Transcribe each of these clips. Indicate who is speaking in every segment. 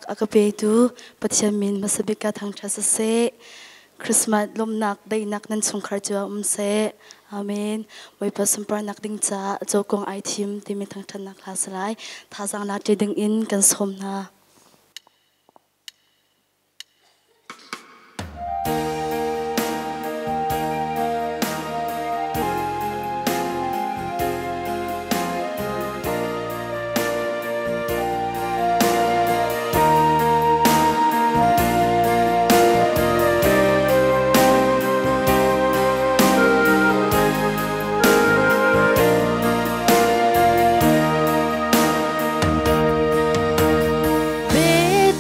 Speaker 1: Caannak a ka petu Pathian min hmasa bik ka thangṭhat siseh. Christmas lawmhnak daihnak nan chungkhar cio ah um seh. Amen. Bawipa sunparnak ding caah cawkung ai thim timi thangṭhatnak hla si lai. Thazaang la ṭi ding in kan sawm hna.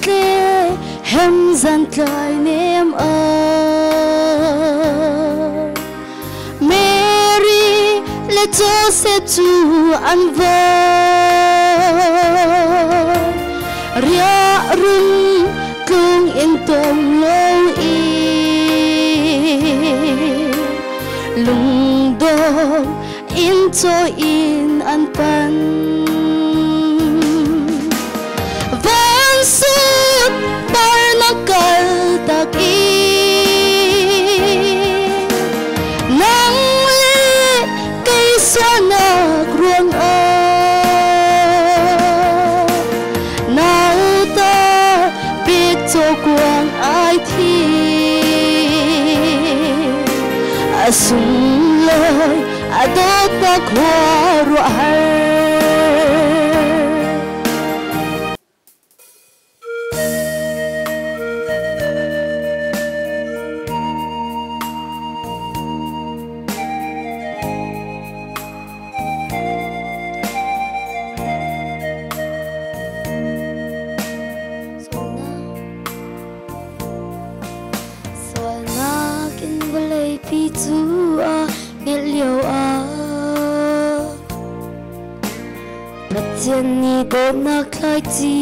Speaker 1: Bethlehem zan tlai nem ah Mary le Joseph cu an va riah run tlung in tom lo i lungdong in caw in an pan. Van sut par na kal tak i nang le kei sualnak ruangah nauta bik cawkuang ai thi a sunglawi a dawtnak khua ruah har. Sualnak in vawleipi cu a ngelh lio ah Pathian nih dawtnak thlaici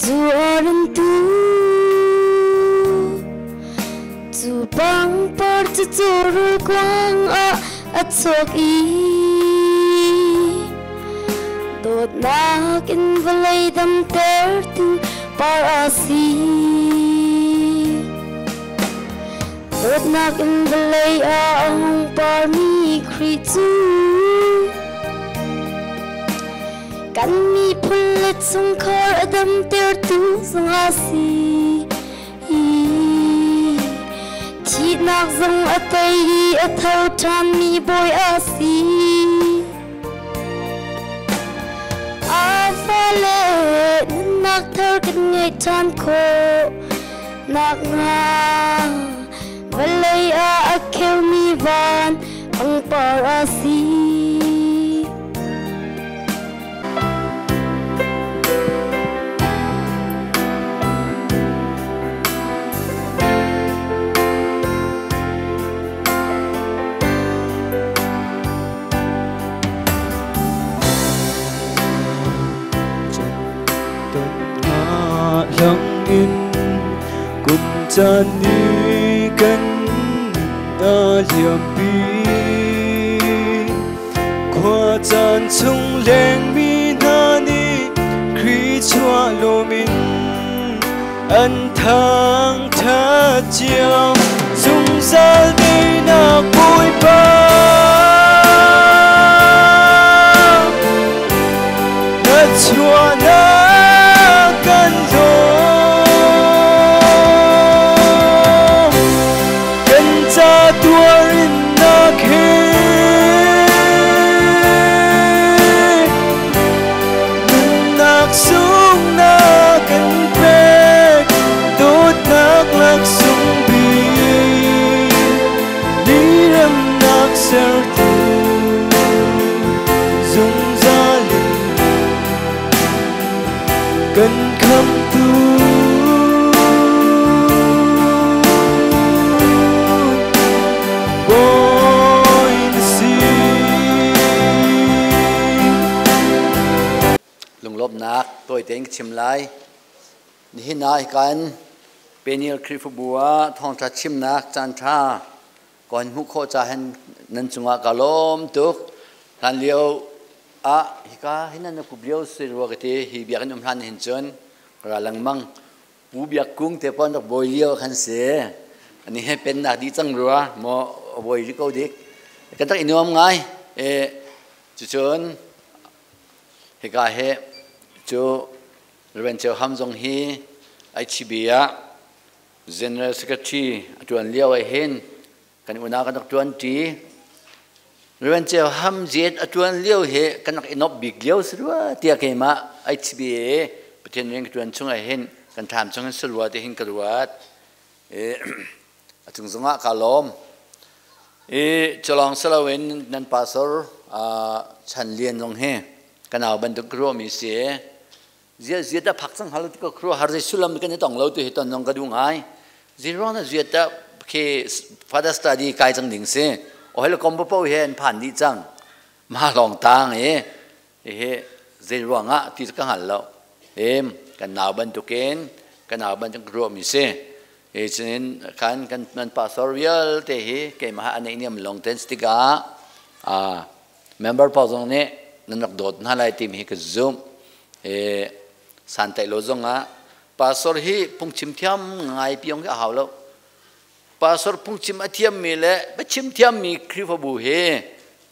Speaker 1: cu a run tu. Cu pangpar cu rul kuang ah a chuak i dawtnak in vawlei damtertu par a si. Dawtnak in vawlei ah a hung parmi Khrih cu kan miphun le chungkhar a damtertu zong a si. Thihnak zong a tei i a tho ṭhanmi bawi a si. A fale nunnak thar kan ngeih ṭhan khawh nakhnga vawlei ah a kheumi van pangpar a si.
Speaker 2: Langin kum caan ni kan na liampi khua caan chung lengmi hna nih Khrih chuah lomin an thangṭhat cio zungzal deinak Bawipa na chuahnak kan lawm kan ca tuarin nak he nunnak sung na kan pek dawtnak laksung bik liremnak sertu zungzal in kan khamtu. Bawi na si.
Speaker 3: Lunglawmhnak tawi tein ka chim lai. Nihin ah hikan Peniel Khrihfabu ah thawngṭha chimnak caanṭha kan hmuh khawh ca hin nan cungah ka lawm tuk. Hlan lio ah hika hin nan kup lio si rua ka ti hi biakinn um hlan hin cun ra lengmang. Pu Biak Kung te pon rak bawi lio khan si. Ani he pennak di cang rua mo bawi ri ko dik. Kan tak i nuam ngai. E cucun hika he cu Reverend Cheu Ham zong hi HCB ah General Secretary a tuan lio ah hin kan unau kan rak tuan ṭi. Reverend Cheu Ham jet a tuan lio hi kan rak i nop bik lio si rua tiah keimah HCBA Pathian rian ka tuan chung ah hin kan tham chung hin si rua ti hin ka ruat. E, a cung zongah ka lawm. I culawng si loin nan pastor Chan Lian zong hi ka nau bantuk ka ruahmi si. Zia zia ta phak cang hal ti ka khru har sulam kan i tong lo tu hi ton zong ka duh ngai. Zirong na zia ta khi father study kai cang ding si. O hele kom po he an phan di cang. Ma long tang e he zei ruangah ti ka hngal lo. Em kan nau bantukin kan nau bantuk ruahmi si. E cun khan kan nan pastor vialte hi keimah an niam long ten tikah a member pawl zong nih nan rak dawt hna lai timi hi ka zumh. E santai lo zong ah pastor hi phungchim thiam ngai piong hi a hau lo. Pastor phungchim a thiammi le biachim thiammi Khrihfabu hi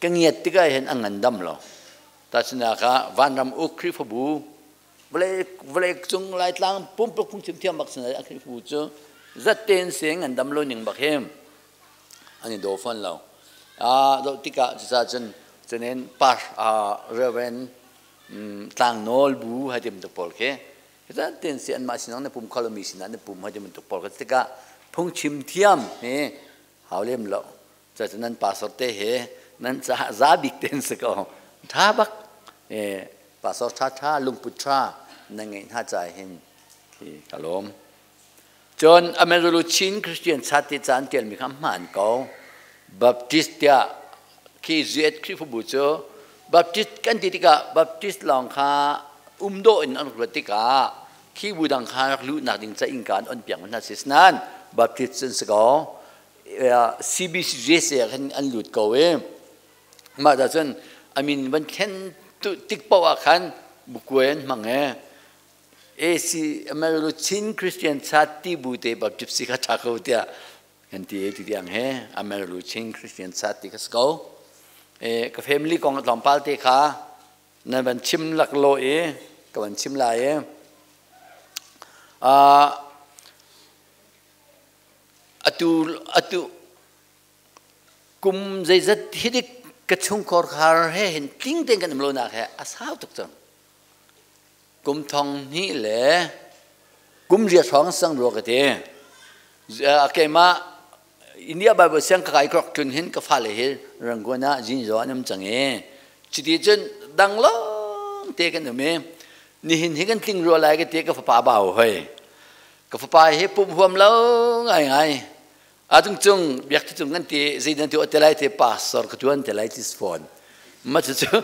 Speaker 3: ka ngiat tikah hin a ngandam lo. Tahchunhnak ah vanram uk Khrihfabu vawlei cung Laitlang pumpuluk phungchim thiam bak sinai a Khrihfabu cu zatten se ngandam lo ning bak hi an i daw fawn lo. Do tikah cucaah cun cunin par Reverend Tlang Nawl bu hai ti bantuk pawl khi zatten si anmah sinah na pum kho lomi sinah na pum hai ti bantuk pawl kha tikah phungchim thiam hi hau lem lo. Cucu nan pastor te he nan caah za bik ten si ko. Tha bak pastor tha tha lungput tha na ngeih hna ca hin khi ka lawm. Cun Amarillo Chin Christian chat ti caan tialmi kha hmaan ko. Baptist tiah khi ZS Khrihfabu cu Baptist kan ti tikah Baptist lawng kha um dawh in an ruat tikah khi bu dang kha rak luhnak ding ca innka an on piak hna si nain Baptist an si ko. CBCJC ah khan an lut ko i mah dah cun a min van thlen tik paoh ah khan bukuai an hmang e AC Amarillo Chin Christian Church ti bu te Baptist si kha tha ko tiah kan ti ti tiang he Amarillo Chin Christian Church ti kha si ko e ka family kong tlawmpal te kha nan van chim lak lo i ka van chim lai i Atu kum zeizat hi dik ka chungkhar khar he hin tling tein kan um lonak he a sau tuk cang. Kum thong hnih le kum ria hrawng sang rua ka ti. Keimah India Bible siang ka kai krok tlun hin ka fale hi Rangoon ah Jinzo an um cang i cuti cun dang lawng te kan um i nihin hi kan tling rua lai ka ti ka fapa bau hoi. Ka fapa hi pum huam lo ngaingai. A cung cung biak cung kan ti zeidan tu te lai te pastor ka tuan te lai ti phone. Ma cu cu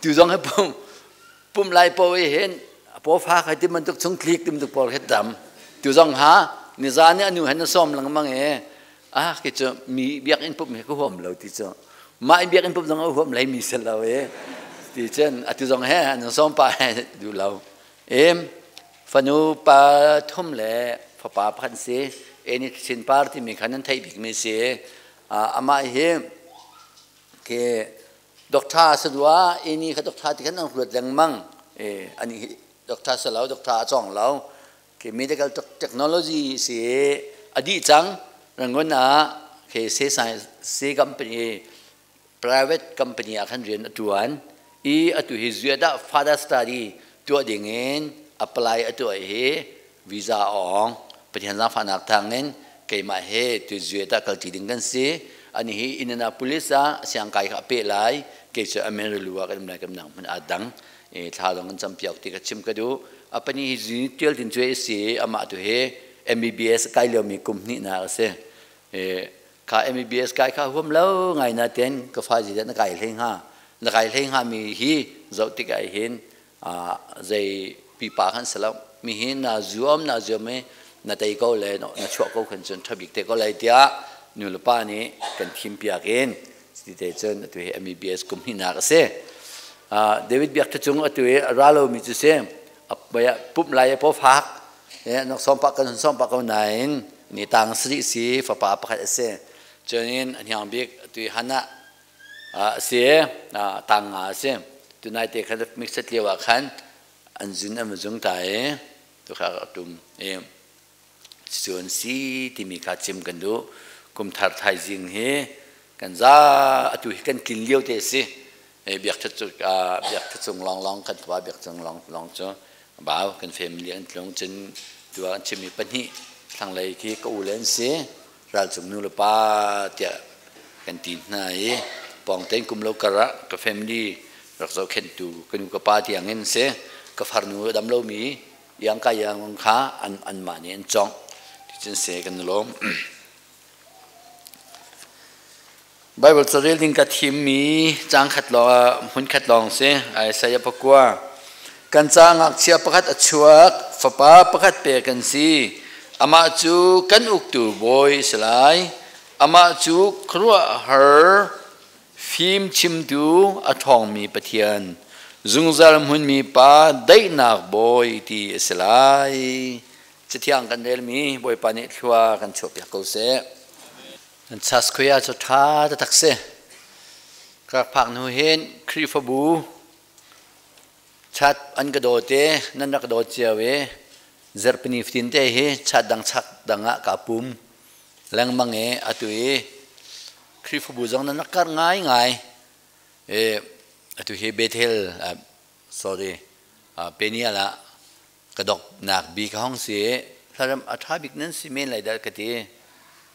Speaker 3: tu zong he pum pum lai po i hin po fa khai ti man tuk chung tlik tim tuk por het dam. Tu zong ha ni zan ni anu hen na som lengmang e. Ah ki cu mi biak in pum he ka huam lo ti cu. Ma in biak in pum zong a huam lai mi sel lo e. Ti chen atu zong he an som pa he du lo. Em fanu pa thum le fapa pakhat si eni Chin par timi khan an theih bikmi si. Amah hi ke doctor sadua eni kha doctor ti khan an ruat lengmang. E ani hi doctor salo doctor a chong lo ke medical technology si adi cang Rangoon ah ke se science se company private company ah khan rian a tuan i atu hi zuadah father study tuah ding in apply a tuah hi visa ong Pathian zaangfahnak thangin keimah he tu zuadah kalti ding kan si. Ani hi Indianapolis ah siangkai kha a peh lai kei cu Amarillo ah kan um lai kan nang hmun aa dang e thla dong kan campiak ti ka chim ka duh. Apani hi zi tial tin cu si amah tu hi MBBS kai liomi kum hnih nak a si. E kha MBBS kai kha huam lo ngai na ten ka fa zi na kai hlei hnga na kai hlei hnga mi hi zoh tik ai hin zei pipa khan salo mi hi na zuam na zuam e na tei ko le na chuah ko khan cun thabik te ko lai tia nu le pa nih kan thim piak in ti te cun atu hi MBBS kum hi nak ase. David biak thachung atu hi ralo mi chu se pup lai po phak Nok som pa kan som pa ko nain ni tang sri si fapa pakhat ase chunin hniang bik tui hana si tang nga si tunai te khan mix set lewa khan an zun am zung ta e tu kha tum e chun si timi kha chim kan du kum thar thai jing hi kan za atu hi kan tlin lio te si e biak tha chu biak tha chung long long kan twa biak chung long long chu bau kan family an tlung cun tua an chimi pahnih thlanglei khi ka u le an si ral cung nu le pa tiah kan ti hna i pawng tein kum lo kar ah ka family rak zohkhenhtu ka nu ka pa tiang in si ka farnu a dam lomi iang ka iang kha an anmah nih an cawngh ti cun si kan i lawm. Bible carel ding ka thimmi caang khat lawng hmun khat lawng si Isaiah pakua. Kan ca ngakchia pakhat a chuak, fapa pakhat pek kan si. Amah cu kan uktu bawi si lai. Amah cu khuaruahhar fim chimtu a ṭhawngmi Pathian, zungzal hmunmi Pa daihnak bawi ti a si lai. Cathiang kan relmi Bawipa nih thlua kan chuahpiak ko seh. Nan chaskhua cu ṭha taktak si. Ka rak phak hnu hin Khrihfabu chat an ka dawt i nan rak ka dawt cio i zarhpini fatin te hi chat dang chak dang ah kaa pum lengmang i atu i Khrihfabu zong nan rak karh ngaingai. I atu hi Bethel sorry Peniel ah ka doknak bi ka hong si i hlaram a ṭha bik nan si men lai dah ka ti.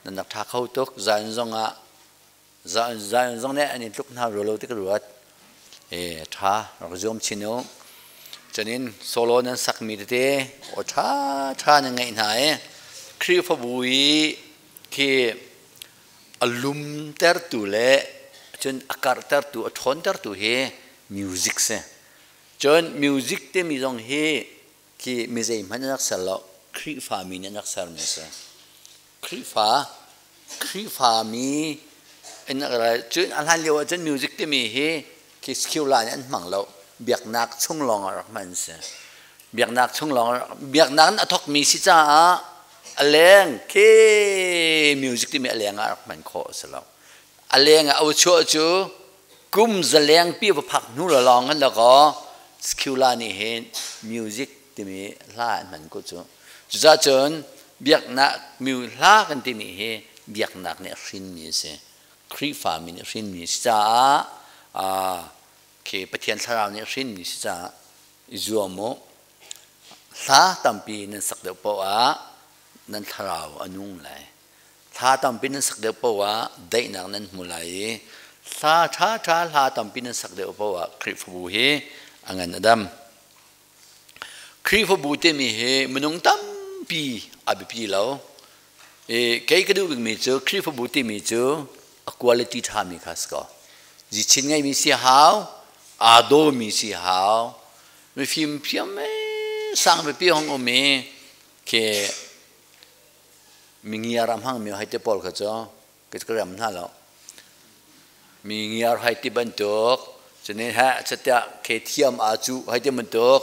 Speaker 3: Nan rak ṭha kho tuk. Zion zong ah Zion zong nih an in tluk hna rua lo ti ka ruat. E ṭha rak zuam chin u. Cunin solo nan sakmi tete aw ṭha ṭha nan ngeih hna i Khrihfabu i khi a lumtertu le cun a karhtertu a ṭhawntertu hi music si. Cun music timi zong hi khi mi zeihmanh an rak ser lo. Khrihfa mi nih an rak sermi a si. Khrihfa Khrihfa mi in cun a hlan lio ahcun music timi hi khi secular nih an hmang lo. Biaknak chung lawng ah rak hman si. Biaknak chung lawng biaknak in a thawkmi si caah a leng khi music timi a leng ah rak hman khawh a si lo. A leng ah a chuah cu kum zalengpi va phak hnu la lawng an lakaw secular nih hin music timi hla an hman ko cu. Cucaah cun biaknak mu hla kan timi hi biaknak nih a hrinmi a si. Khrihfa mi nih a hrinmi a si caah khi Pathian thlarau nih a hrinmi a si caah i zuam u. Hla tampi nan sak deuh paoh ah nan thlarau a nung lai. Thla tampi nan sak deuh paoh ah daihnak nan hmu lai i hla ṭhaṭha hla tampi nan sak deuh paoh ah Khrihfabu hi a ngan a dam. Khrihfabu timi hi minung tampi a biapi lo. I kei ka duh bikmi cu Khrihfabu timi cu a quality ṭhami kha si ko. Zichin ngeimi si hau, aa dawmi si hau, mifim thiam sang pipi hong um i khi Mi ngiar a hmangmi hei ti pawl kha cu ka rem hna lo. Mi ngiar hei ti bantuk, cunin heh chatiah ke thiam aa cuh hei ti bantuk,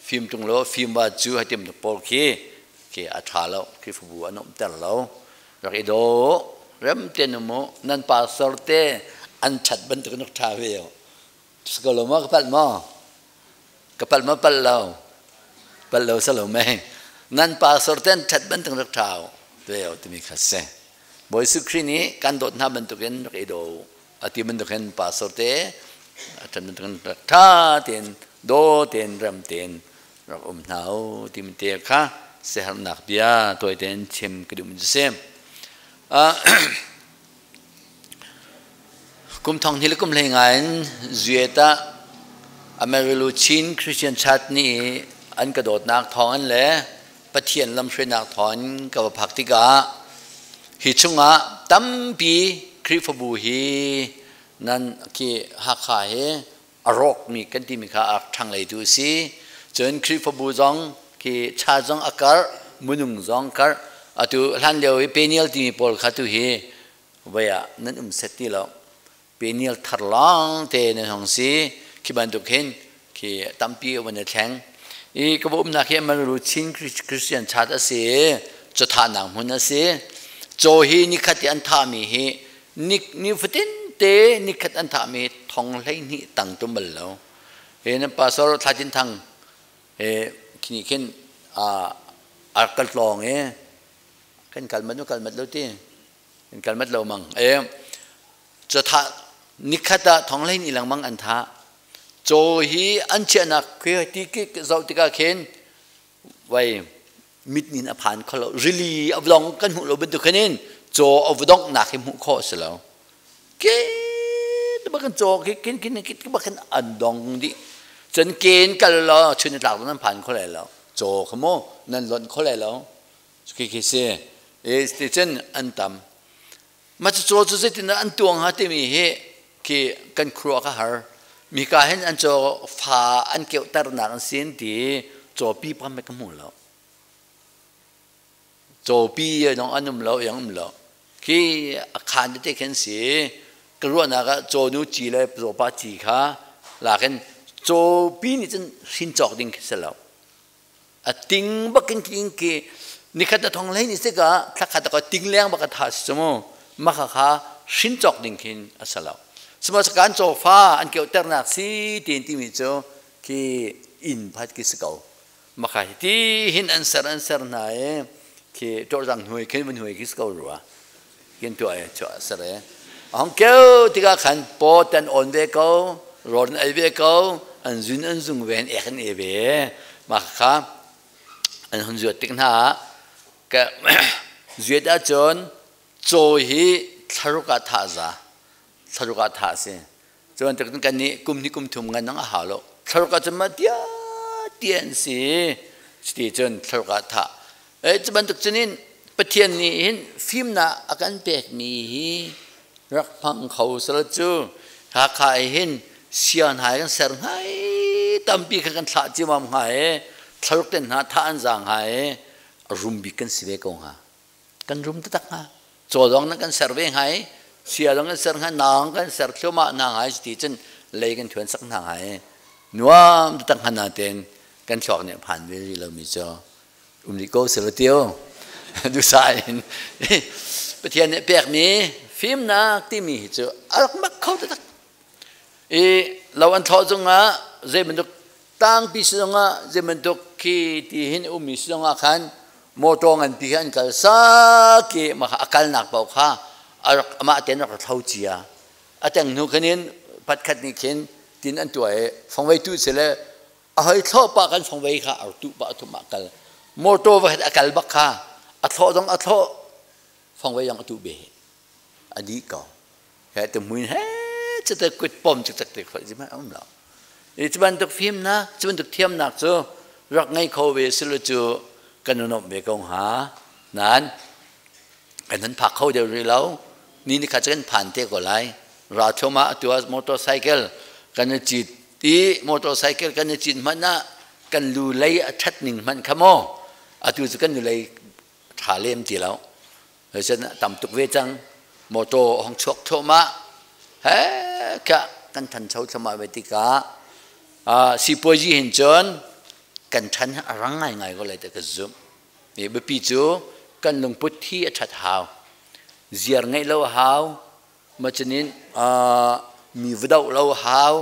Speaker 3: fim ṭung lo fim aa cu hei ti bantuk pawl khi khi a ṭha lo. Khrihfabu a nuamhter lo. Rak i daw, rem tein um u. Nan pastor te an ṭhat bantuk in rak ṭha ve u. Si ko lo maw? Ka palh maw? Ka palh maw palh lo? Palh lo sa lo mei. Nan pastor ten ṭhat bantuk rak ṭha u. Tueo timi kha si. Bawi Jesuh Khrih nih kan dawt hna bantukin rak i daw a ti bantukin pastor te a ṭhat bantukin rak ṭha tein daw tein rem tein rak um hna u timi te kha siaherhnak bia tawi tein chim ka duh mi si. Kum thong hnih le kum hlei nga in Zuet ah Amarillo Chin Christian Church nih an ka dawtnak thawngin le Pathian lamhruainak thawngin ka va phak tikah hi chungah tampi Khrihfabu hi nan khi Hakha hi a rawkmi kan timi kha a rak ṭhangleitu a si. Cun Khrihfabu zong khi cha zong a karh, minung zong karh. Atu hlan lio i Peniel timi pawl kha tu hi voi ah nan um set ti lo. Peniel thar lawng te nan hong si. Khi bantuk hin khi tampi van i thleng. I ka umnak hi Amaru Chin Christian Church a si i cawthahnak hmun a si. Caw hi nikhat i an thahmi hi ni nifatin te nikhat an thahmi thong 12 tang tum bal lo. Hi nan pastor Thla Tin Thang he khini khin a kal tlawng i kan kal mat kal mat lo ti kan kal mat lo mang e cathah nikhat ah thong 12 lengmang an thah. Caw hi an chiahnak khi ti ki zoh tikah khin vai mit nin a phan kho lo, rili a vlong kan hmuh lo bantuk khin caw a vdonghnak hi hmuh khawh si lo. Ke bakan caw khi kin kin kin bakan an dong dih. Cun ken kal lo chun tlak nan phan kho lai lo, caw kha mu nan lonh kho lai lo. Khi khi si e ti cun an tam ma cu caw cu zeitin an tuang ha timi hi khi kan khuruah ka har. Mi ka hin an caw fa an keuhter nak an sin ti caw pi pam ka hmu lo, caw pi nong an um lo yang um lo. Khi a khan tete khin si ka ruahnak ah caw nu ci le caw pa ci kha lakin caw pi nih cun hrin cawk ding khi si lo. A ting bakin king ki nikhat a thong hlei ni sika thlakhat ka ting leng bak a tha si mu maka kha hrin cawk ding khin a si lo. Sihmanhsehlaw kan caw fa an keuhter nak si tin timi cu khi inn phat ki si ko. Maka hi ti hin an ser an ser hna i khi ṭawrjang hnuai khin van hnuai khi si ko rua kin tuah e chuah ser e hong keu tikah khan paw tan on ve ko, rawn ei ve ko, an zun an zung ve, an ek an e ve. Mah kha an hun zuat tik hna ka zuat ahcun caw hi thlaruk ah thah za, thlaruk ah thah si. Cun tak kan nih kum hnih kum thum ngan nang a hau lo, thlaruk ah cun ma tia tian si ti cun thlaruk ah thah e. Cu bantuk cunin Pathian nih hin fimnak a kan pekmi hi rak hmang kho sal cu Hakha hin sian hai kan ser ngai tampi kha kan thlah cimam hnga e, thlaruk ten hna thah an zaang hnga e, rum bik kan si ve ko hnga, kan rum taktak hnga. Caw zong na kan ser ve hnga i sia zong kan ser hnga, naang kan ser thluahmah hna hnga i ti cun lei kan thuan sak hna hnga i nuam taktak hnga. Natein kan thluak nih phan ve rih lomi cu um rih ko sila tio dusa in Pathian nih pekmi fimnak timi hi cu a rak mak kho taktak i lo an thlawh zongah zei bantuk tangpi si zongah, zei bantuk khi ti hin ummi si zongah khan motor nganpi kha an kal saki mah kha a kalnak paoh kha a rak amah tein rak thlo cia. A teng hnu khanin patkhat nih khin tin an tuah i fongvei tu si le a hoi thlawh pa kan fongvei kha a tu pa thum ah kal motor va a kal bak kha a thlawh zong a thlawh, fongvei zong a tu be a dih ko. He te muin he chate kut pom chak chak te khoi ji ma um lo i. Cu bantuk fimnak, cu bantuk thiamnak cu rak ngei kho ve silo cu kan nunom ve ko hnga. Nan kan hun phak kho deuh rih lo. Ni ni kha cu kan phan te ko lai. Ra thoma atu ah motorcycle kan i cit i motorcycle kan i cit hmanh ah kan lu lei a that ning hmanh kha maw atu cu kan lu lei tha lem ti lo. Cun tam tuk ve cang motor hong chuak thluahmah he ka kan thancho thluahmah ve tikah sipuazi hin cun kan than a rang ngaingai ko lai te ka zumh. I biapi cu kan lungput hi a that hau, ziar ngeih lo a hau, macunin mi va doh lo a hau,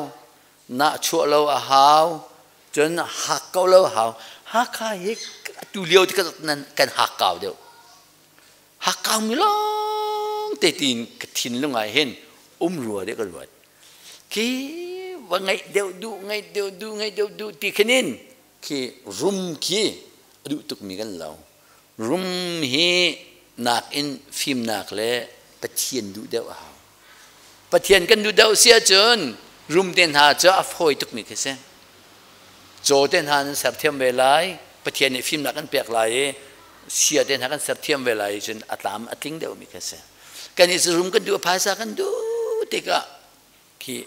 Speaker 3: nah chuah lo a hau, cun hak ko lo a hau. Hakha hi tu lio ti kan hak kau deuh, hak kau mi lawng te tiin ka thinlung ah hin um rua deuh ka ruat. Khi va ngeih deuh duh, ngeih deuh duh, ngeih deuh duh ti khinin khi rum khi a duh tukmi kan lo. Rum hi nakin fimnak le Pathian duh deuh a hau. Pathian kan duh deuh si ahcun rum te hna cu a fawi tukmi khi si. Caw te hna nan ser thiam ve lai, Pathian nih fimnak kan pek lai i sia te hna kan ser thiam ve lai cun a tlam a tling deuhmi khi si. Kan i rum kan duh, phaisa kan duh tikah khi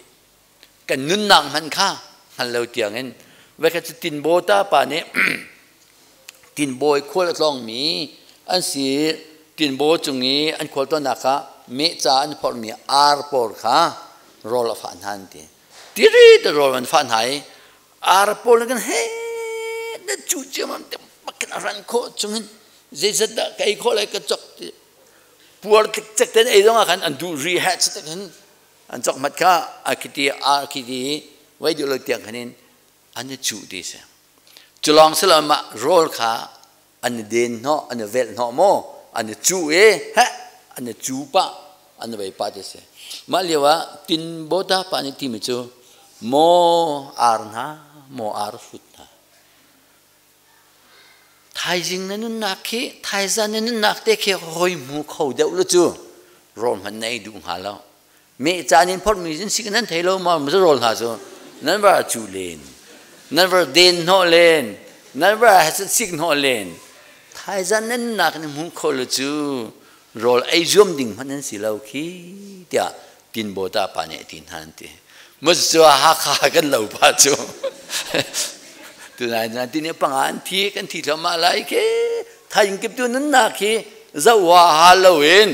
Speaker 3: kan nunnak hmanh kha hngal lo tiangin voikhat cu Tinbaw ta pa nih Tinbawi khual a tlawngmi an si. Tinbaw cung i an khual tawnnak ah meh ca an phorhmi ar pawl kha rawl a fah hna an ti. Tiri te rawl an fah hna i ar pawl kan he
Speaker 4: Na cu ciammam te bakin a ran khawh chungin zeizat dah ka ei khawh lai ka cok ti puar cek ten ei zong ah khan an duh ri ha chitak hin an cok mat kha a khiti a khiti vai duh lo tiang khan in an i cuh ti si. Culawng si lo mah rawl kha an i den hnawh, an i velh hnawh maw, an i cuh i heh an i cu pah, an i vei pah ti si. Mah lio ah tinbawta pa nih timi cu maw ar hna, maw ar hrut hna. Thaizing na nunnak khi, thaizan na nunnak te khi hoi hmu kho deuh lo cu rawl hmanh na ei duh hnga lo. Meh caan in phorhmi in si nan thei lo maw rawl hna cu nan va cu len, nan va den hnawh len, nan va sik hnawh len. Thaizan nan nak in hmu kho lo cu rawl ei zuam ding hmanh nan si lo khi tiah tinbawta pa nih a ti hna an ti. Mus cu Hakha kan lo pa cu tunai na tini panga an thi kan thi thluahmah lai khi thaing kip tu nan nak khi zoh ha lo in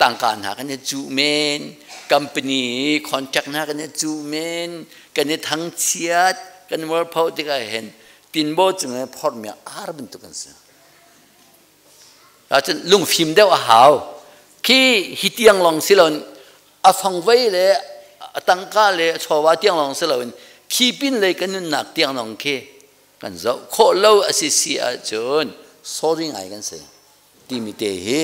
Speaker 4: tangka hna kan i cuh men, company contract hna kan i cuh men, kan i thangchiat, kan mualpho tikah hin tinbaw cung i phorhmi ar bantuk an si. Ahcun lungfim deuh a hau. Khi hi tiang lawng si loin a fangvei le a tangka le a chawva tiang lawng si loin khi pin lei kan nunnak tiang lawng khi kan zoh khawh lo a si si ahcun sorry ngai kan si. Timi te hi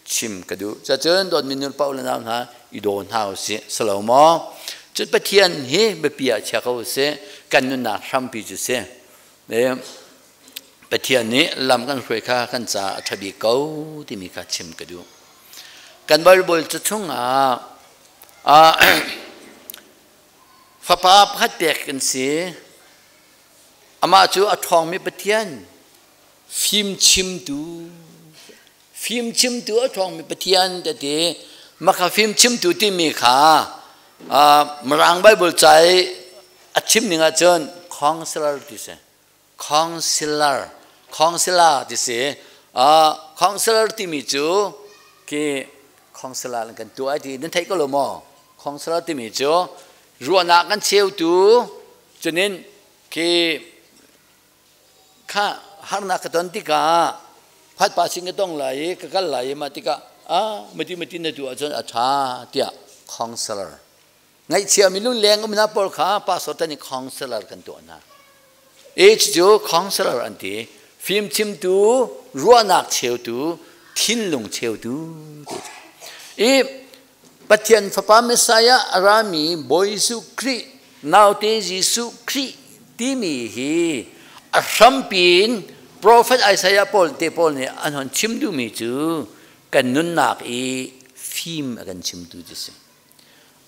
Speaker 4: chim ka duh. Cacun dawtmi nu paoh le nau hna i daw hna usih. Salo maw? Cun Pathian hi biapi ah chia ko usih. Kan nunnak hrampi cu si. Pathian nih lam kan hruai kha kan caah a ṭha bik ko timi kha chim ka duh. Kan Bible cu chungah fapa pakhat pek kan si. Amah cu a ṭhawngmi Pathian, fimchimtu fimchimtu a ṭhawngmi Pathian tete maka fimchimtu timi kha Mirang Bible ca i a chim ning ahcun counselor ti si, counselor, counselor ti si. Counselor timi cu khi counselor kan tuah ti nan theih ko lo maw? Counselor timi cu ruahnak kan cheutu, cunin khi kha harnak ka ton tikah phatpa sin ka tong lai i ka kal lai i mah tikah a mati mati na tuah ahcun a ṭha tiah counselor ngaihchia mi lungleng um hna pawl kha pastor tan i counselor kan tuah hna. H cu counselor an ti, fimchimtu, ruahnak cheutu, thinlung cheutu ti. I Pathian Fapa Messiah a rami Bawi Jesuh Khrih, naute Jesuh Khrih timi hi a hrampi in Prophet Isaiah pawl te pawl nih an hon chim duhmi cu kan nunnak i fim a kan chimtu cu si.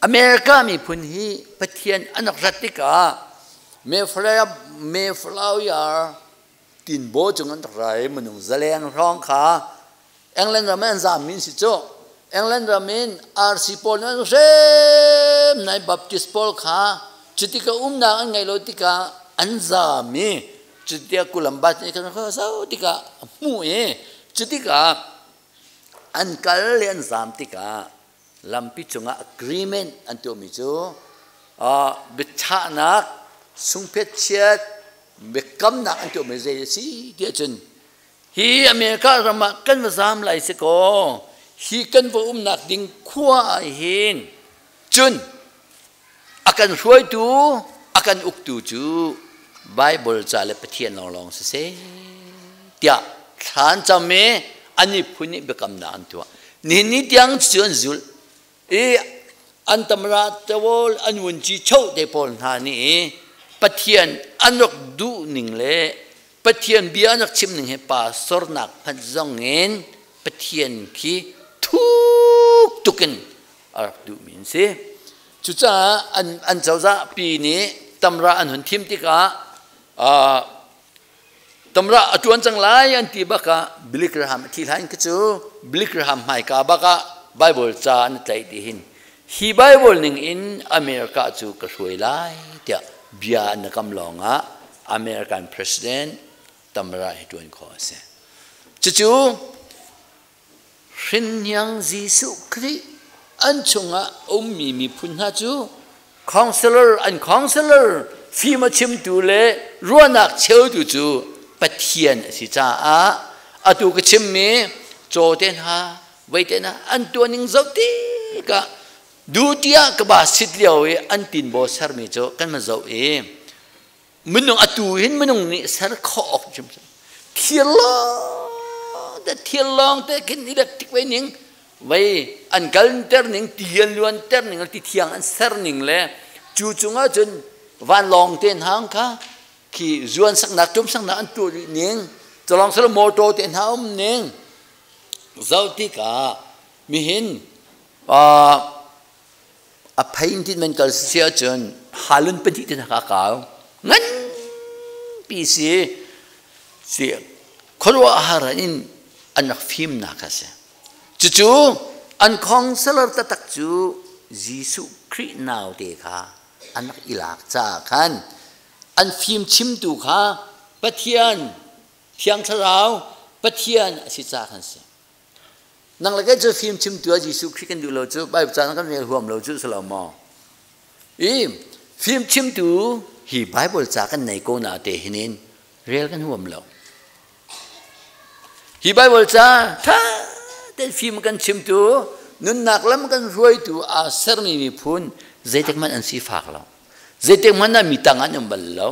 Speaker 4: America miphun hi Pathian an rak rat tikah Mayflower tinbaw cung an rak ra i minung zaleng hrawng kha England ram in an zaam min si cu. England ram in RC pawl nih an hrem nai Baptist pawl kha cutika umnak an ngeih lo tikah an zaam i cutia Columbus nih khan zo tikah a hmuh i cutikah an kal le an zaam tikah lampi cungah agreement an tuahmi cu biachahnak, sungphet chiat biakamnak an tuahmi zei a si ti ahcun hi America ram ah kan va zaam lai si kaw hi kan va umnak ding khua ah hin cun a kan hruaitu, a kan uktu cu Bible ca le Pathian lawnglawng siseh tiah thla an cam i an miphun nih biakamnak an tuah. Nihin ni tiang cu an zulh i an tamra tawol an vunci cho te pawl hna nih Pathian an rak duh ning le Pathian bia an rak chim ning he pastor nak hmanh zong in Pathian khi thuk tukin a rak duhmi an si. Cucaah an cozah pi nih tamra an hun thim tikah tamra a ṭuan cang lai an ti bak ah Billy Graham a thi hlan khi cu Billy Graham hmaika bak ah Bible ca an tlaih ti hin hi Bible ning in America cu ka hruai lai tiah bia an kam lawng ah American President tamra hi ṭuan khawh a si. Cucu Hrinhniang Jesuh Khrih an chungah ummi miphun hna cu counselor, an counselor, fim a chimtu le ruahnak cheutu cu Pathian a si caah atu ka chimmi caw te hna voi te hna an tuahning zoh tikah duty ah ka ba sit lio i an tinbaw sermi cu kan van zoh i minung atu hin minung nih ser khawh awk hrim thir lawng te thir lawng te khin electric vei ning vei an kalter ning ti an luanter ning ti thiang an ser ning le cu cungah cun vanlawng te hna kha khi zuan saknak tum saknak an tuah rih ning culong sal motor te hna um ning zoh tikah mihin a phein tin man kal si ahcun halun pahnih te hna ka kau nganpi si si khuaruahhar in an rak fimnak a si. Cucu an counselor taktak cu Jesuh Khrih naute kha an rak i lak caah khan an fim chimtu kha Pathian Thiang Thlarau Pathian a si caah khan si. Nang le kei cu fim chimtu ah Jesuh Khrih kan duh lo cu Bible caan kan rel huam lo cu si lo maw? I fim chimtu hi Bible ca kan nei ko na te hinin rel kan huam lo. Hi Bible ca tha te fim kan chimtu nunnak lam kan hruaitu aa sermi miphun zeitik hmanh an si fak lo. Zeitik hmanh ah mi tang an um bal lo.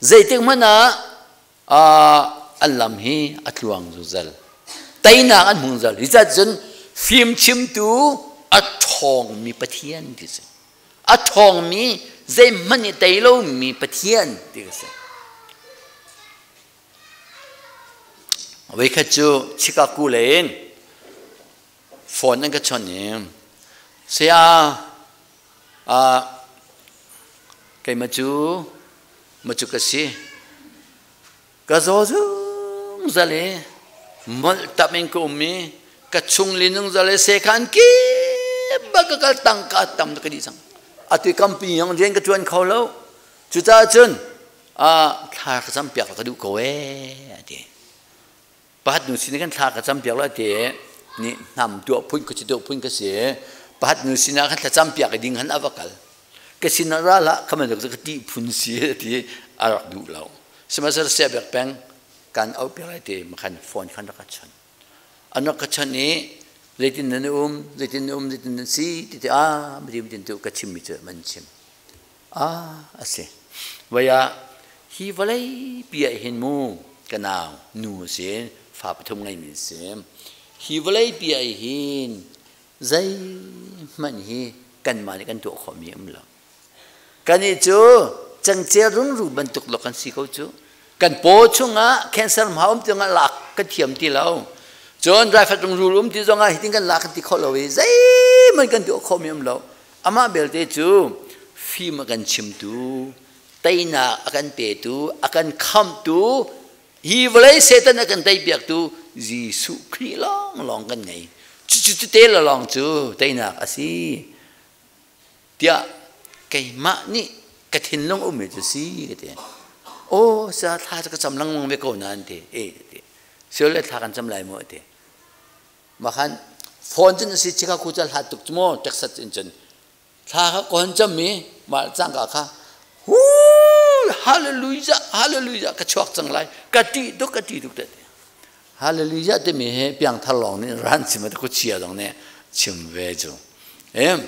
Speaker 4: Zeitik hmanh ah an lam hi a tluang zungzal. Teinak an hmung zal. Hi cun fimchimtu a ṭhawngmi Pathian ti si. A ṭhawngmi zeihmanh i tei lomi Pathian ti ka si. Voikhat cu Chicago lei in phone an ka chawnh i saya keimah cu macu ka si ka zaw zungzal i molh tap in ka um i ka chung li zungzal i sekhan kip bak ka kal tangka tam ka dih cang atu company yong rian ka tuan kho lo cucaah cun thla ka cam piak ka duh ko ee ati Pakhat nu sin kan thla ka cam piak lo ti nih hnam tuah phun ka si tuah phun ka si pakhat nu sinah kan thlacam piak i ding han a va kal ka sinah ra hlah khaman ka ti phun si ti a rak duh lo sihmanhsehlaw sia bek peng kan auh piak lai ti makhan phone khan rak ka chon an rak ka chon i zeitin nan um zeitin um zeitin nan si ti ti a mati tin tu ka chim mi cu man chim a a si vaya hi vawlei pi ah hin mu ka nau nu a si fa pathum ngeimi a si hi vawlei pi ah hin zeihmanh hi kanmah nih kan tuah khawhmi um lo kannih cu cangcel rungru bantuk lawng kan si ko cu kan paw chungah cancer hma um tiangah lak kan thiam ti lo cun raifat rungrul um ti zongah hitin kan lak kan ti kho lo i zeihmanh kan tuah khawhmi um lo amah belte cu fim a kan chimtu teinak a kan petu a kan khamtu hi vawlei Satan a kan teipiaktu Jesuh Khrih lawnglawng kan ngei cucu cu te lawng cu teinak a si tiah keimah nih ka thinlung ummi cu si ka ti aw sa thla cu ka cam lengmang ve ko na an ti e ti siol le thla kan cam lai mu ti makhan phone cun si chika khu ca hlat tuk cu mu Texas in cun thla kha kon cam mi mah cangka kha hu hallelujah hallelujah ka chuak cang lai ka ti tuk ka ti tuk te hallelujah timi hi piangthar lawng nih ran chim a khuachia zong nih chim ve cu em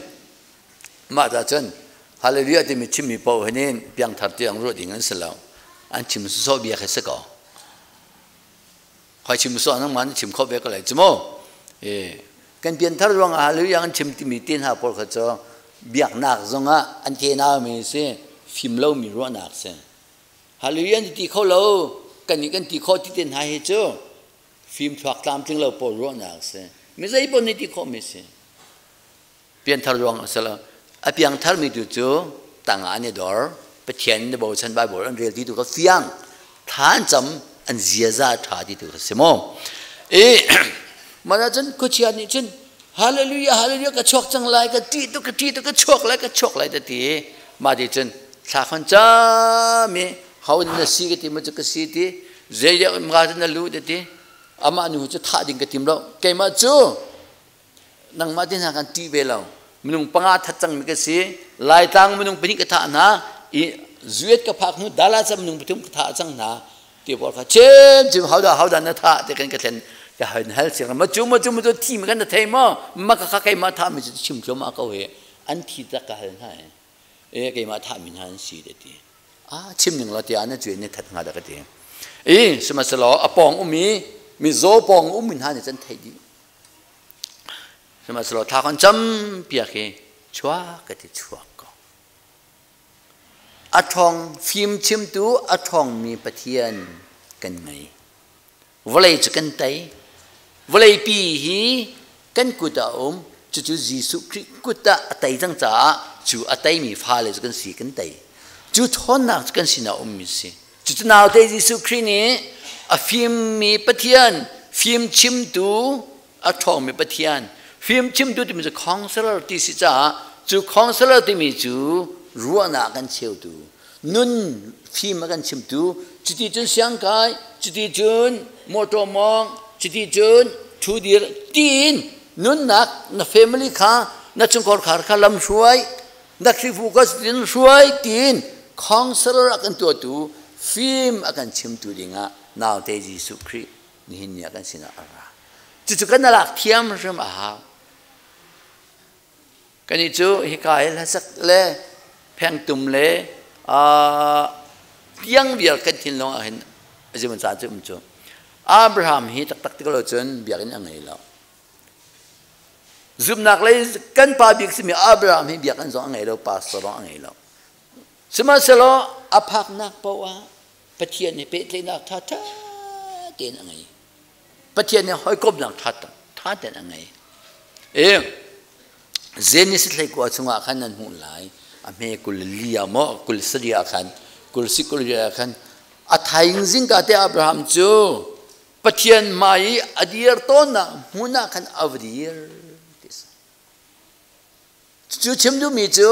Speaker 4: mah ta cun hallelujah timi chimmi paoh hin piangthar tiang ruah ding an si lo an chim sawsawh bia khi si ko khoi chim sawh nang man chim kho ve ko lai cu mu e kan pianthar ruang ah hallelujah an chim timi tin ha pawl kha cu biaknak zongah an ke nau mi si fim lo mi ruahnak si Hallelujah an ti kho lo kan nih kan ti kho ti te hna hi cu fim thluak tlamtling lo pawl ruahnak a si mi zei pawl nih ti khawh mi si pianthar ruang a si lo a piangthar mi tu cu tangah an i dor Pathian na bochan Bible an rel ti tu ka fiang thla an cam an ziaza tha ti tu ka si mo i mana cun khuachia nih cun hallelujah hallelujah ka chuak cang lai ka ti tu ka ti tu ka chuak lai ka chuak lai ta ti ma ti cun thla khon cam i ho na si ka ti ma cu ka si ti zei nga cu na lu ti ti amah nu cu thah ding ka tim lo keimah cu nangmah ti hna kan ti ve lo minung panga that cang mi ka si laitlang minung pahnih ka thah hna i zuet ka phak hnu dala ca minung pathum ka thah cang hna. Ti pawl kha cem cem hodah hodah na thah ti kan ka thlen ka han hal siang ma cu ma cu ma cu thi ma kan na thei maw ma ka kha keimah thah mi cu chim thluahmah ko he an thi tak ka hal hna e keimah thah mi hna an si te ti a chim ning la ti an cu ne that hnga da ka ti e sihmanhsehlaw a pawng um i mi zaw pawng um mi hna nih cun thei dih sihmanhsehlaw thla kan cam piak hi chuak ka ti chuak ko A ṭhawng fimchimtu a ṭhawngmi Pathian kan ngei. Vawlei cu kan tei. Vawleipi hi kan kut ah a um. Cucu Jesuh Khrih kut ah a tei cang caah cu a teimi fale cu kan si kan tei. Cu ṭhawnnak cu kan sinah a ummi si. Cucu naute Jesuh Khrih nih a fimmi Pathian, fimchimtu a ṭhawngmi Pathian fimchimtu timi cu counselor ti si caah cu counselor timi cu ruahnak kan cheutu nun fim a kan chimtu cuti cun siangkai cuti cun motor mawng cuti cun thudir tiin nunnak na family kha na chungkhar khar kha lam hruai na Khrihfu ka tin hruai tiin counselor a kan tuahtu fim a kan chimtu dingah naute Jesuh Khrih nihin ni ah kan sinah a ra. Cucu kan lak thiam hrim a hau. Kannih cu hika hi hlasak le phengtum le tiang vial kan thinlung ah hin a caan cu um cu. Abraham hi taktak ti ko lo cun biakinn a ngei lo. Zumhnak lei kan pa bik simi Abraham hi biakinn zong a ngei lo, pastor zong a ngei lo. Sihmanhsehlaw a phaknak paoh ah Pathian he pehtlaihnak ṭha ṭha tein a ngei. Pathian he hawikomhnak ṭha ṭha tein a ngei. E Genesis hleikua chungah khan nan hmuh lai. A hme kul li ah maw kul sarih ah khan kul si kul ah khan a thaing zingka te Abraham cu Pathian hmai i a dir tawnnak hmun ah khan a va dir. Cu chim duhmi cu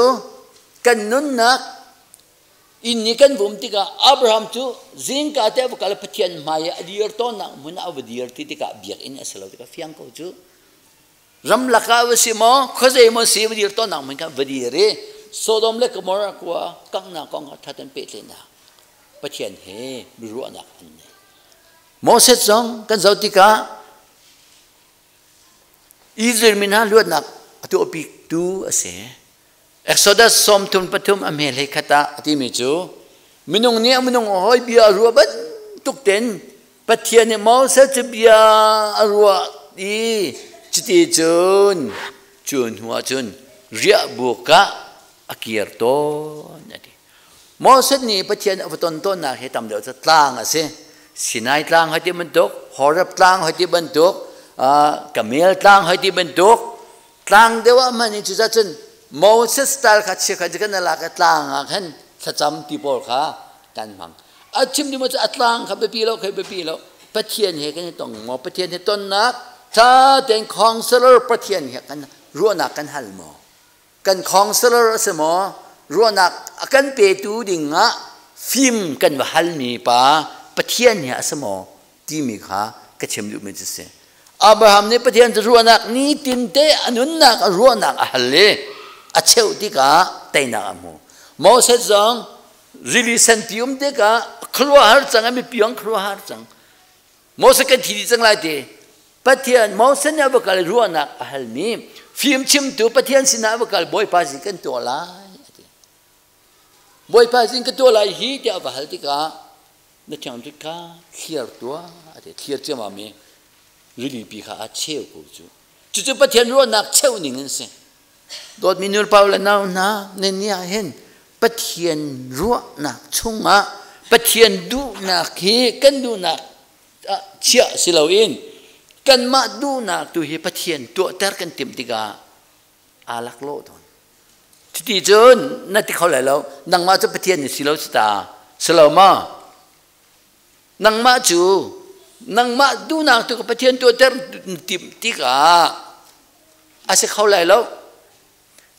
Speaker 4: kan nunnak inn i kan vum tikah Abraham cu zingka te va kal Pathian hmai i a dir tawnnak hmun ah a va dir ti tikah biakinn a si lo tikah fiang ko cu ramlak ah va si maw khuazei maw si va dir tawnnak hmun kha va dir i Sodom le Gomorrah khua kanghnak kong kha thatan pehtlaihnak Pathian he biaruahnak an nei. Moses zong kan zoh tikah Israel mi hna luatnak a tuahpitu a si. Exodus 33 a hme hlei khat ah a timi cu minung nih a minung hawi bia a ruah bantuk ten Pathian nih Moses cu bia a ruah i cuti cun cu hnu ah cun riahbuk ah a kir tawn a ti. Moses nih Pathian a va ton tawnnak hi tam deuh cu tlang a si. Sinai tlang hoi ti bantuk, Horeb tlang hoi ti bantuk, Kamel tlang hoi ti bantuk, tlang deuh ah hman in cucah cun Moses style kha chia kha kan lak i tlang ah khan thlacam ti pawl kha kan hmang. A chim ding cu a tlang kha biapi lo kha biapi lo. Pathian he kan i tong maw? Pathian he tonnak tha tein counselor Pathian he kan ruahnak kan hal maw? Kan counselor a si maw? Ruahnak a kan petu ding ah fim kan va halmi pa Pathian hi a si maw timi kha ka chim duhmi cu si. Abraham nih Pathian cu ruahnak nitinte a nunnak a ruahnak a hal i a cheuh tikah teinak a hmu. Moses zong rili senpi um tikah khuaruahhar cang a mipi ang khuaruahhar cang. Moses kan thi dih cang lai ti. Pathian Moses nih a va kal ruahnak a halmi fimchimtu Pathian sinah a va kal Bawipa sin kan tuah lai a ti. Bawipa sin ka tuah lai hi tiah a va hal tikah na thiangthuit kha thliar tuah a ti. Thliar ciammam i rilipi kha a cheu ko cu. Cucu Pathian ruahnak cheuh ning in si. Dawtmi nulepa le nau hna, nan nih ah hin Pathian ruahnak chungah Pathian duhnak hi kan duhnak chiah si loin kanmah duhnak tu hi Pathian tuahter kan timh tikah aa laklawh tawn. Cuti cun na ti kho lai lo. Nangmah cu Pathian ni si lo si ta. Si lo ma? Nangmah cu nangmah duhnak tu Pathian tuahter timh tikah a si kho lai lo.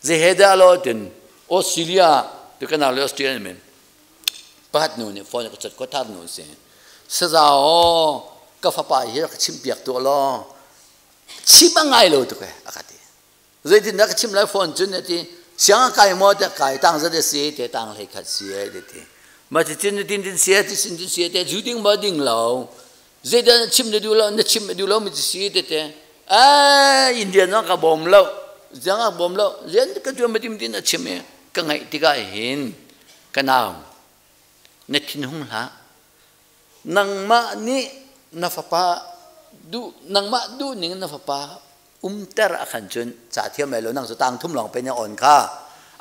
Speaker 4: Zehe dah lo tin Australia tu kan le Australia men pakhat nu nih phone ka chat ko thar nu si saza o ka fapa hi ka chim piak tu lo chim a ngai lo tu ke a ka ti zeitin dah ka chim lai phone cun ti siang a kai maw te kai tang zat si te tang hlei khat si e ti. Ma ti tin tin tin sia ti sin tin sia te zu ding ma ding lo. Zeidah na chim na duh lo na chim na duh lo mi ti si te te. A India na ka bawm lo. Ziang a bawm lo. Rian ka tuan ma tim tin a chim i ka ngaih tikah hin ka nau na thinhung hlah. Nangmah nih na fapa duh nangmah duh ning na fapa umter a khan cun ca thiam lai lo nang cu tang thum lawng pe na on kha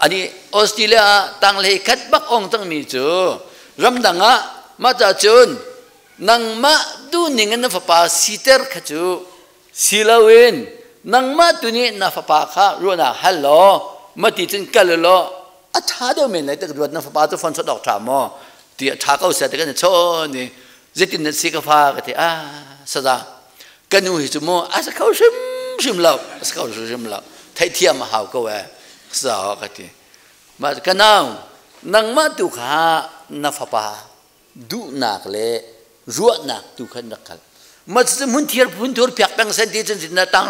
Speaker 4: ani Australia ah tang hlei khat bak ong cangmi cu ramdang ah mah ca cun nangmah duh ning in na fapa siter kha cu si loin nangmah tu nih na fapa kha ruahnak hal law mati cun kal law a ṭha deuh men lai tak ruat na fapa cu phone sot awk ṭha maw ti a ṭha ko sia ti kan chawn i zeitin na si ka fa ka ti ah saza ka nu hi cu mu a sa kho hrimhrim lo a sa kho hrimhrim lo theihthiam a hau ko eh sa ka ti ma ka nau nangmah tu kha na fapa duhnak le ruahnak tu khan rak kal ma cu mun thiar phun thur piak peng sen ti cun na tang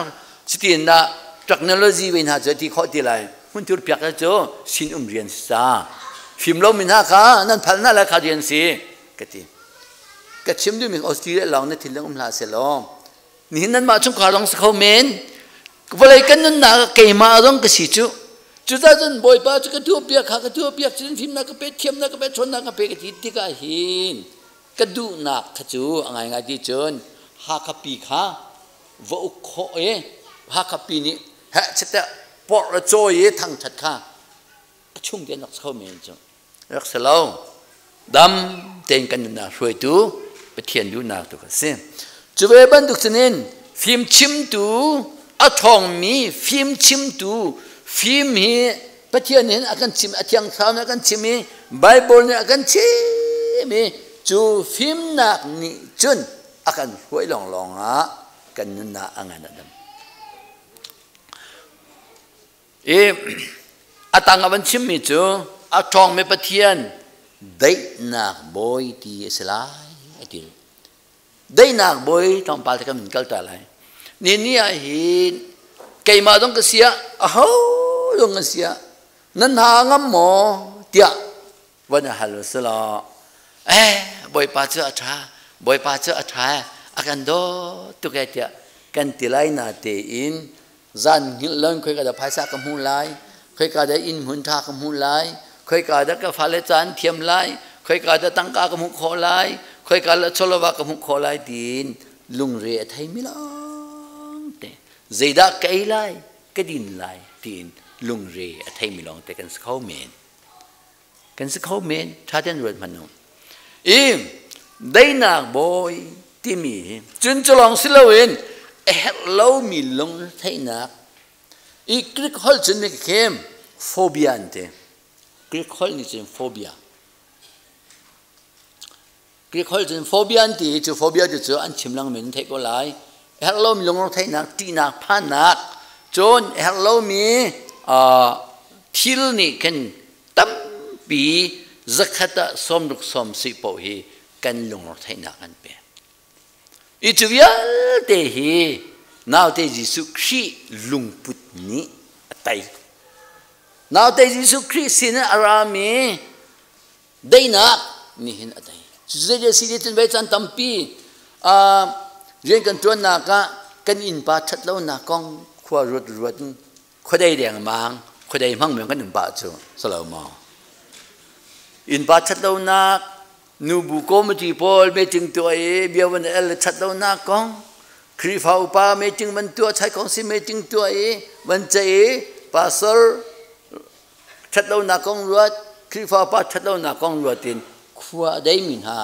Speaker 4: sitin na technology ve hna cu ti khawh ti lai hun thur piak cu sin um rian sa fim lo min ha kha nan phal na la kha rian si ka ti ka chim duhmi Australia lawng na thinlung um hlah selaw nihin nanmah chungkhar zong si kho men vawlei kan nunnak keimah zong ka si cu cucaah cun Bawipa cu ka tuahpiak kha ka tuahpiak cun fimnak ka pe thiamnak ka pe ṭhawnnak ka pe ka ti tikah hin ka duhnak kha cu a ngaingai ti cun Hakha pi kha va uk khawh i Hakha pi nih heh chitte porh le cawi i thangṭhat kha a chung te an rak si kho men cu rak si lo dam tein kan nunnak hruaitu Pathian duhnak tu kha si cu ve bantuk cun fimchimtu a ṭhawngmi fimchimtu fim hi Pathian nih a kan chim a thiang thlarau nih a kan chim i Bible nih a kan chim i cu fimnak nih cun a kan hruai lawnglawng ah kan nunnak a ngan a dam I a tang a van chimmi cu a ṭhawngmi Pathian daihnak bawi ti a si lai a ti. Daihnak bawi tlawmpal te kan min kalter lai. Ni ni ah hin keimah zong ka si ah aho zong kan si ah nan hna ngam maw tiah van hal u law eh bawipa cu a ṭha bawipa cu a ṭha a kan dawt tuk e tiah kan ti lai na tein zan hngilh loin khoika dah phaisa ka hmuh lai khoika dah inn hmun ṭha ka hmuh lai khoika dah ka fale caan thiam lai khoika dah tangka ka hmuh khawh lai khoika dah chawlova ka hmuh khawh lai tiin lungre a theimi lawng te zeidah ka ei lai ka din lai tiin lungre a theimi lawng te kan si kho men kan si kho men ṭha ten ruat hmanh u i daihnak bawi timi hi cun cu lawng si loin a herh lomi lungretheihnak i Greek holh cun mi khem phobia an ti Greek holh nih cun phobia Greek holh cun phobia an ti cu phobia cu cu an chim lengmang in theih ko lai a herh lomi lungretheihnak ṭihnak phannak cun a herh lomi thil nih khin tampi zakhat ah sawmruk sawm si paoh hi kan lungretheihnak an pek i cu vialte hi naute Jesuh Khrih lungput nih a tei naute Jesuh Khrih sin a rami daihnak nihin a dai cucu si cun vei caan tampi rian kan ṭuannak ah kan innpa ṭhat lonak kong khua ruat ruat in khuadei dengmang khuadei hmang men kan um pah cu salo maw innpa ṭhat lonak nubu committee pawl meeting tuah i bia van el ṭhat lonak kong Khrihfa upa meeting van tuah chai kong si meeting tuah i van ceih i pastor ṭhatlonak kong ruat Khrihfa pa ṭhatlonak kong ruat in khua a deimi hna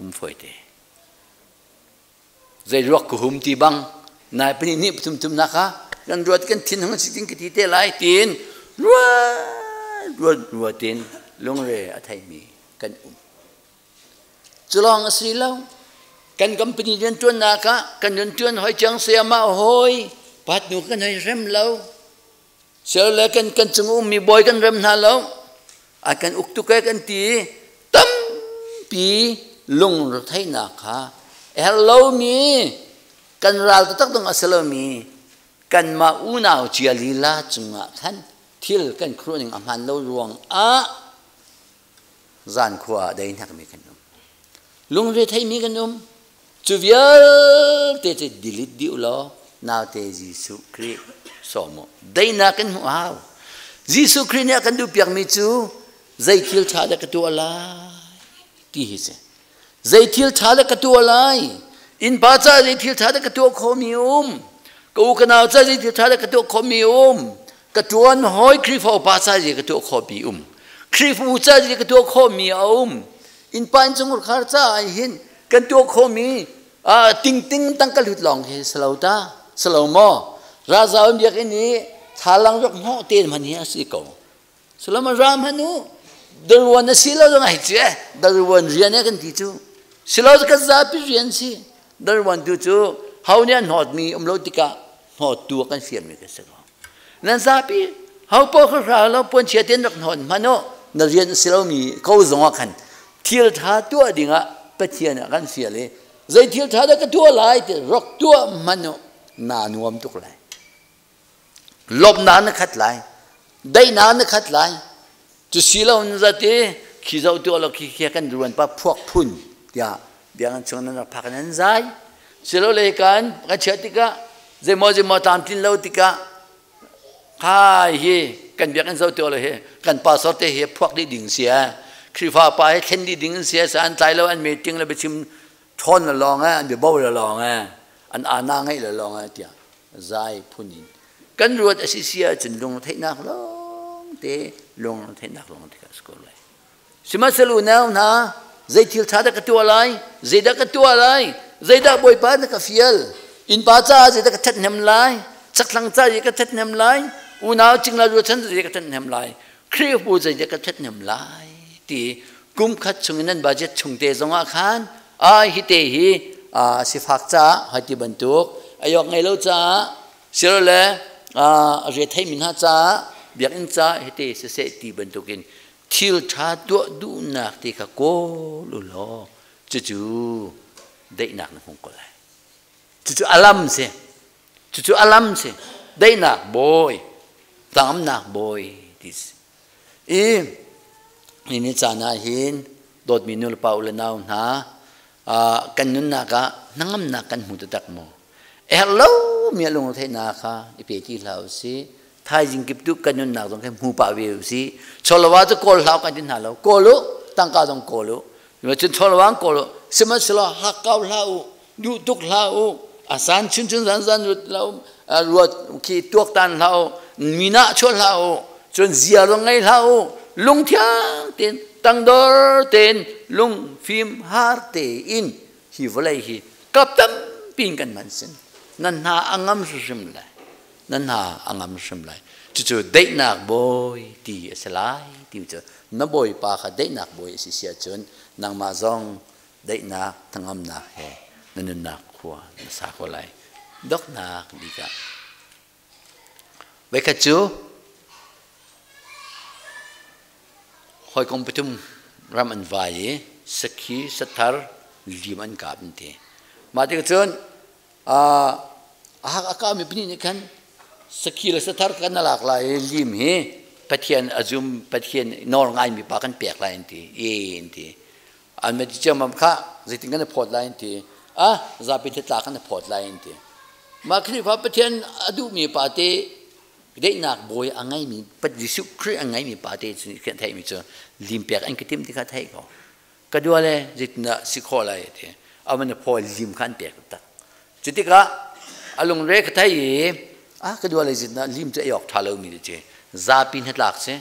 Speaker 4: um fawi te zei ruak ka hum ti bang nai pani nih pathum thum nak ah kan ruat kan thin hung si tin ka ti te lai tiin ruat ruat ruat in lungre a theimi kan um cu lawng a si lo kan company rianṭuannak ah kan rianṭuan hoi chiang sayama hoi pat nu kan hoi rem lo Sel kan kan cung ummi bawi kan rem hna lo. A kan uk tuk e kan ti tampi lungretheihnak kha a herh lomi kan ral taktak dong a si lomi kanmah unau cia lila cungah khan thil kan khuruh ning a hmaan lo ruang ah Zan khua ah dei hnekmi kan um. Lungre theimi kan um. Cu vialte cu delete dih law naute Jesuh Khrih sawm u. Daihnak kan hmuh hau. Jesuh Khrih nih a kan duhpiakmi cu zei thil ṭha dah ka tuah lai ti hi si. Zei thil ṭha dah ka tuah lai? Innpa caah zei thil ṭha dah ka tuah khawhmi um? Ka u ka nau caah zei thil ṭha dah ka tuah khawhmi um? Ka ṭuan hawi Khrihfa upa caah zei ka tuah khawhmi um? Khrihfabu caah zei ka tuah khawhmi a um? Innpa innchungkhar khar caah hin kan tuah khawhmi tingting tangka hlut lawng hi si lo ta si lo maw? Ralzau biakinn i thlalang rak hnawh te hman hi a si ko. Solomon ram han u daruan a si lo zong ai cu eh daruan rian eh kan ti cu si lo kan zapi rian si daruan tu cu ho nih an hnawt mi um lo tikah hnawt tu kan fial mi kan si ko nan zapi ho po kha hra lo puan chia ten rak hnawt hman u na rian si lo mi ko zong ah khan thil tha tuah dingah Pathian ah kan fial i zei thil tha dah ka tuah lai ti rak tuah hman u na nuam tuk lai Lawmhnak na khat lai. Daihnak na khat lai. Cu si lo in zate khi zoh tuah lo khi khi kan ruan pa phuak phun tiah biakinn chung nan rak phak nan zai. Silole kan kan chiah tikah zeimaw zeimaw tlamtlin lo tikah khai hi kan biakinn zoh tuah lo hi kan pastor te hi phuak dih ding si eh Khrihfa pa hi thlen dih ding si eh sa an tlai lo an meeting le biachim ṭhawn le lawng eh an biabo le lawng eh an ana ngeih le lawng eh tiah zai phun in kan ruat a si si ahcun lungretheihnak lawng te lungretheihnak lawng te ka si ko lai sihmanhsehlaw unau hna zei thil ṭha dah ka tuah lai zeidah ka tuah lai zeidah bawipa na ka fial innpa caah zeidah ka ṭhathnem lai chakthlang caah zeidah ka ṭhathnem lai unau cingla ruachan zeidah ka ṭhathnem lai Khrihfabu zeidah ka ṭhathnem lai ti kum khat chung in nan budget chung te zongah khan a hi te hi sifak caah hoi ti bantuk ayok ngei lo caah silole re thei mi hna caah biakinn caah hite siseh ti bantukin thil ṭha tuah duhnak ti kha kawl u law cucu daihnak na hmu ko lai cucu alam si cucu alam si daihnak bawi tlangamnak bawi ti si I ni caan ah hin dawtmi nulepa u le nau hna kan nunnak ah hnangamnak kan hmu taktak maw? A herh lo mi a lungretheihnak kha i pe ti hlah u sih. Thaizing kip tu kan nunnak zong khi hmu pah ve u sih. Chawlwa cu kawl hlah kan ti hna lo. Kawl u, tangka zong kawl u. Cun chawlwa kawl u. Sihmanhsehlaw hakkau hlah u, duh tuk hlah u. A san chun chun zan zan ruat lo ruat khi tuaktan hlah u mina chuah hlah u cun zia zong ngei hlah u lungthiang tein tangdor tein lungfim har tein hi vawlei hi kap tampi in kan hman sin nan hna a ngam hrimhrim lai nan hna a ngam hrim lai cucu daihnak bawi ti a si lai ti cu na bawipa kha daihnak bawi a si si ahcun nangmah zong daihnak hnangamnak he na nunnak khua na sa ko lai doknak bik ah voikhat cu hawikom pathum ram an vai i sakhi sathar lim an kap an ti mah tikah cun a hak a kami pahnih nih khan sakhi le sathar kan na lak lai i lim hi Pathian a zum Pathian nawl ngaimi pa kan pek lai an ti e an ti an va ti ciammam kha zeitin kan i phawt lai an ti a zapi tla kan i phawt lai an ti mah Khrihfa Pathian a duhmi pa te daihnak bawi a ngeimi Jesuh Khrih a ngeimi pa te cu kan theihmi cu lim pek an ka tim ti kha theih ko ka dua le zeitindah si khawh lai ti a van i phaw lim kha an pek tak cu tikah a lungre ka thei i a ka dua le zeitindah lim cu ei awk ṭha lomi ti zapi hnatlak si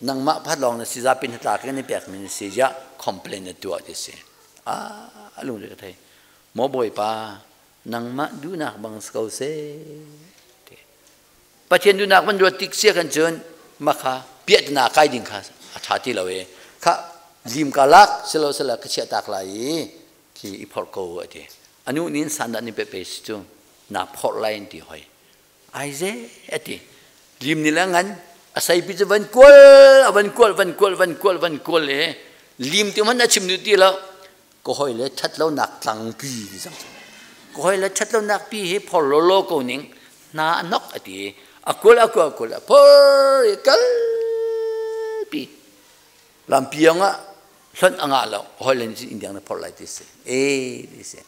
Speaker 4: nangmah phat lawng na si zapi hnatlak in pek mi na si ziah complain na tuah ti si a lung ka thei maw bawipa nangmah duhnak bang si ko seh Pathian duhnak van ruat tik sia kan cun makha piahtana kai ding kha a tha ti lo e kha lim ka lak silo sila ka chiah tak lai i khi i phorh ko ati anu nin san dah ni pe pe si cu na phorh lai ti hoi Aize a ti. Lim ni le ngan a seipi cu van kual a van kual van kual van kual van kual le lim ti man a chim nu ti lo ka hoi le that lo nak tlang pi ti cang ka hoi le that lo nak pi hi phor lo lo ko ning hna a nok a ti a kual a kual kual a phor i kal pi Lampi ah hlonh a ngah lo. Hoi len in indiang na phorh lai ti si. E ti si.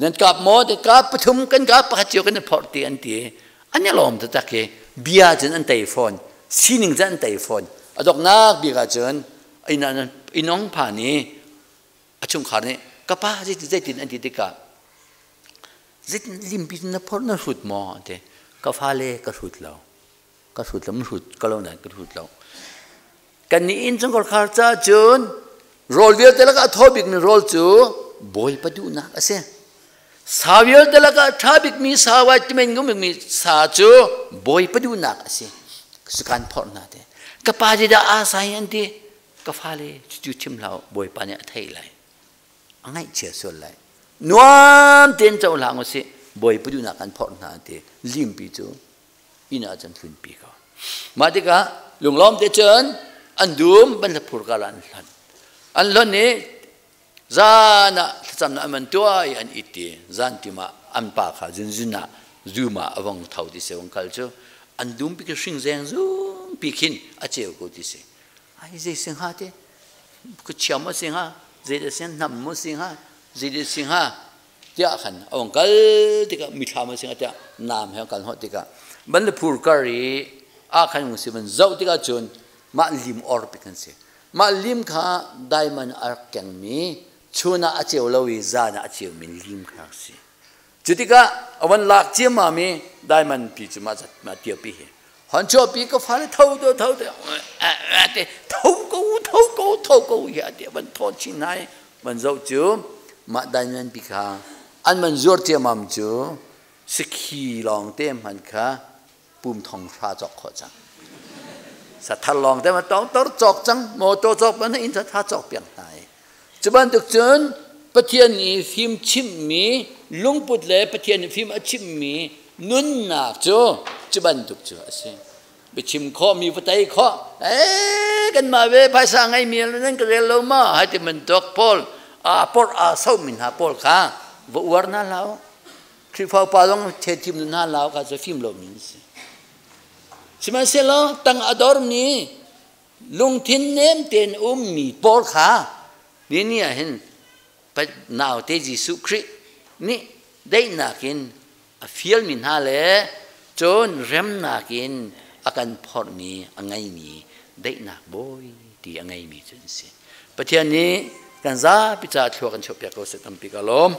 Speaker 4: Nan kap maw te kap pathum kan kap pakhat cio kan i phorh ti an ti. An i lawm taktak i bia cun an tei fawn. Sining cun an tei fawn. A doknak bik ahcun inong phan i a chungkhar nih ka pa zeitin an ti tikah zeitin limpi na phorh na hrut maw an ti. Ka fale ka hrut lo. Ka hrut lo, hrut ka lo nain ka hrut lo. Kan nih inn chungkhar khar ca cun rawl vialte lakah a thaw bikmi rawl cu Bawipa duhnak a si. Sa vialte lakah a ṭha bikmi sa vitamin ngum bikmi sa cu Bawipa duhnak a si. Sukan phorh hna te. Ka pa dah aa sai an ti. Ka fale cucu chim hlah Bawipa nih a theih lai. A ngaihchia sual lai. Nuam tein cohlang usih. Bawipa duhnak kan phorh hna an ti. Limpi cu inn ah cun hlunpi ko. Mah tikah lunglawm te cun an dum ban phur kal an hlan. An hlan i zan ah thlacamnak an van tuah i an it i zan tim ah an pa kha zunzun ah zum ah a vong tho ti si vong kal cu an dum pi hring zeng zum pi khin a ceu ko ti si. Ai zei sing ha te ku chiam mo sing ha zei de sing nam mo sing ha zei de sing ha tiah khan a vong kal tikah mithlam a si tiah naam he kal hnawh tikah ban le phur kar i a khan ngung si van zoh tikah cun mah lim or pi kan si mah lim kha diamond a rak kengmi chun ah a ceu lo i zan ah a ceumi lim kha si cu tikah a van lak ciammam i diamond pi cu mah zat mah tia pi hi hon chuah pi ka fale tho to tho te te tho ko tho ko tho ko hi a ti van thaw chin hai van zoh cu mah diamond pi kha an man zuar ciammam cu sikhi lawng te hman kha pum thong hra cawk khawh cang sathar lawng te ma tong tor cawk cang motor cawk ban in tha cawk piak hna i cu bantuk cun Pathian nih fim chimhmi lungput le Pathian nih fim a chimhmi nunnak cu cu bantuk cu a si biachim khawh mi va tei khawh ee kan mah ve phaisa ngei mi nan ka rel lo ma hai ti bantuk pawl a por a so mi hna pawl kha va uar na hlau Khrihfa upa zong the thim hna lau kha cu fim lo mi si sihmanhsehlaw tang a dor mi lungthin nem tein ummi pawl kha ni ni ah hin naute Jesuh Khrih nih daihnak in a fialmi hna le cun remnak in a kan phorhmi a ngeimi daihnak bawi ti a ngeimi cu an si. Pathian nih kan zapi caah thlua kan chuahpiak ko seh tampi ka lawm.